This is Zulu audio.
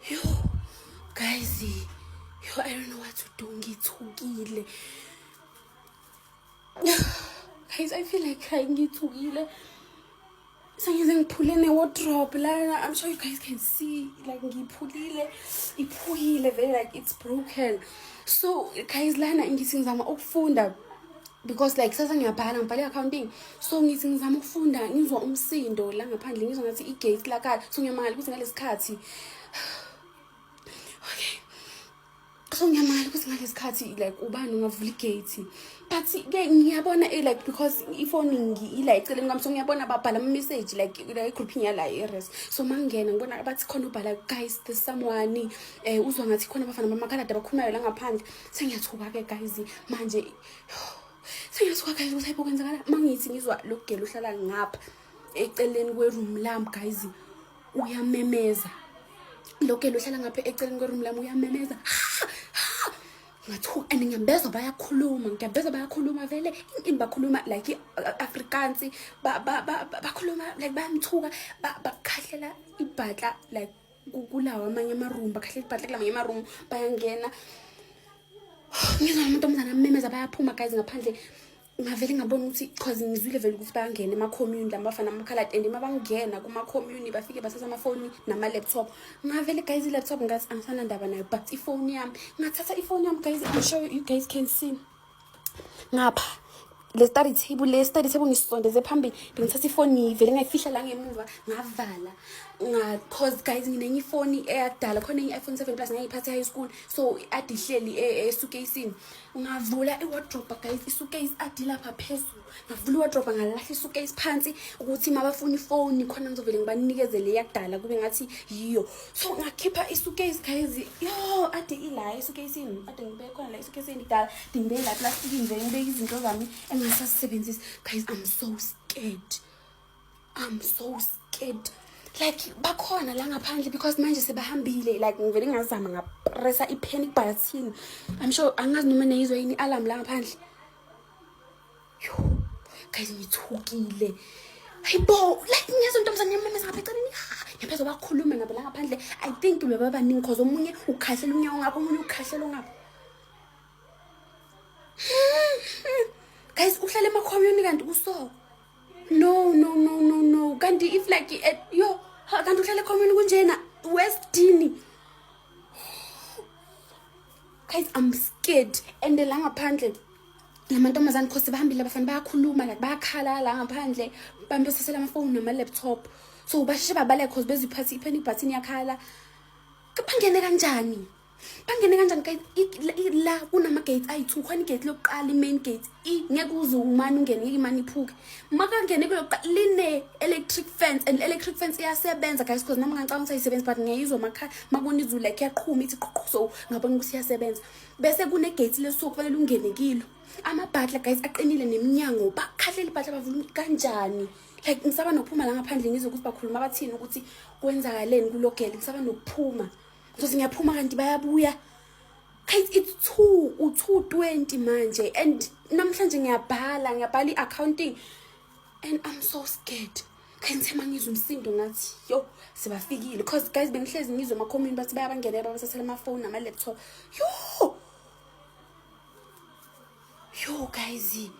Yo guys, yo, I don't know what to do. Ngithukile guys, I feel like crying. Ngithukile, sengize ngiphule ne-wardrobe lana. I'm sure you guys can see, like, ngiyiphulile, iphukile vele, like, it's broken. So guys, lana ngithi ngizama ukufunda because, like, sasa ngiyabhala, ngibhale i-accounting. So ngithi ngizama ukufunda, ngizwa umsindo la ngaphandle, ngizwa ngathi i-gate lakhala. So ngiyamangala ukuthi ngalesi khathi, okay, so ngiyamangala ukuthi ngalesi khathi, like, ubani ungavula i-gate? But-ke ngiyabona, like, because ifoni ila eceleni kwami, so ngiyabona babhala ama-message, like, la egroupini yala i-res. So uma ngingena ngibona bathi khona ubhala, "Guys, there's someone," uzwa ngathi khona abafana bamakhaladi abakhulumayo la ngaphandle. Sengiyathuka-ke guys manje, sengiyathuka guys, ukuthi hayibo, kwenzakala. Uma ngithi ngizwa lo girl uhlala ngapha eceleni kwe-room lami, guys, uyamemeza. Lo girl uhlala ngapha eceleni kwe-room lami uyamemeza. Ngathuka and ngiyabezwa bayakhuluma, ngiyabezwa bayakhuluma vele ini, bakhuluma like i-Afrikaans, bakhuluma like bayamthuka, bakhahlela ibhatla, like, kulawa amanye ama-room, bakhahlela ibhatla kulamanye ama-room, bayangena. Ngizwa amantombazane amemeza, bayaphuma guys ngaphandle. Ngavele ngabona ukuthi, 'cause ngizwile vele ukuthi bayangena ema-commune laba bafana amakhaladi, and uma bangena kuma-commune bafike bathatha amafoni nama-laptop. Ngavele guys, i-laptop ngathi angisanandaba nayo, but ifoni yami, ngathatha ifoni yami. Guys, I'm sure you guys can see ngapha le study table, le study table ngisondeze phambili. Bengithatha ifoni vele ngayifihla la ngemuva, ngavala nga, 'cause guys, nginenye ifoni eyakudala khona, enye i-iPhone 7 Plus, ngayiphatha high school, so ade ihleli e-suitcase. Ngavula i-wardrobe guys, i-suitcase ade lapha phezulu. Ngavula i-wardrobe, ngalahla i-suitcase phansi ukuthi uma bafuna ifoni khona ngizovele ngibanikeze le yakudala, kube ngathi yiyo. So ngakhipha i-suitcase guys, yo, ade ila e-suitcase, ade ngibeke khona la e-suitcase kudala, ade ngibeke la plastikini vele, ngibeke izinto zami engasazisebenzisi. Guys, I'm so scared, I'm so scared. Like, bakhona la ngaphandle because manje sebahambile. Like, ngivele ngazama ngapressa i-panic button. I'm sure, angazi noma neyizwa yini i-alarm la ngaphandle. Yo guys, ngithukile. Hayibo, like, ngiyezwa intombazane yamemeza ngapha eceleni. Ngiyabezwa bakhulume nabo la ngaphandle. I think bebabaningi 'cause omunye ukhahlela unyawo ngapha, omunye ukhahlela ongapha. Guys, uhlala emakhomyuni kanti kuso? No, no, no, no, no. Kanti if, like, yo, kanti uhlala ekhomyuni kunjena Westdene? Guys, I'm scared. And la ngaphandle lamantombazane, 'cause bahambile abafana, bayakhuluma, like, bayakhala la ngaphandle, bambesasela amafoni nama-laptop. So basheshe babaleka 'cause beziphathi i-panic button yakhala. Bangene kanjani? Bangene kanjani guys? La kunama-gates ayi-two. Khona i-gate lokuqala, i-main gate, ngeke uze umane ungene, ngeke imane iphuke. Makangene kulokuqala line-electric fence, and electric fence iyasebenza guys, 'cause nami ngangicabanga ukuthi ayisebenzi, but ngiyayizwa makuna izulu, like, iyaqhuma, ithi qhuqhu. So ngabona ukuthi iyasebenza. Bese kune-gate lesuku kufanele ungene kilo. Amabhatla guys aqinile, neminyango. Bakhahlela ibhatla, bavula kanjani? Like, ngisaba nokuphuma la ngaphandle ngizwe ukuthi bakhuluma bathini, ukuthi kwenzakaleni kulo girl. Ngisaba nokuphuma because ngiyaphuma kanti bayabuya. Guys, it's 2, u-2:20 manje, and namhlanje ngiyabhala, ngiyabhala i-accounting, and I'm so scared. Guys, ngithe uma ngizwa umsindo ngathi, yo, sebafikile, because guys, bengihlezi ngizwe emakhomini bathi bayabangenela, babathathela amafoni nama-laptop. Yo, yo guys.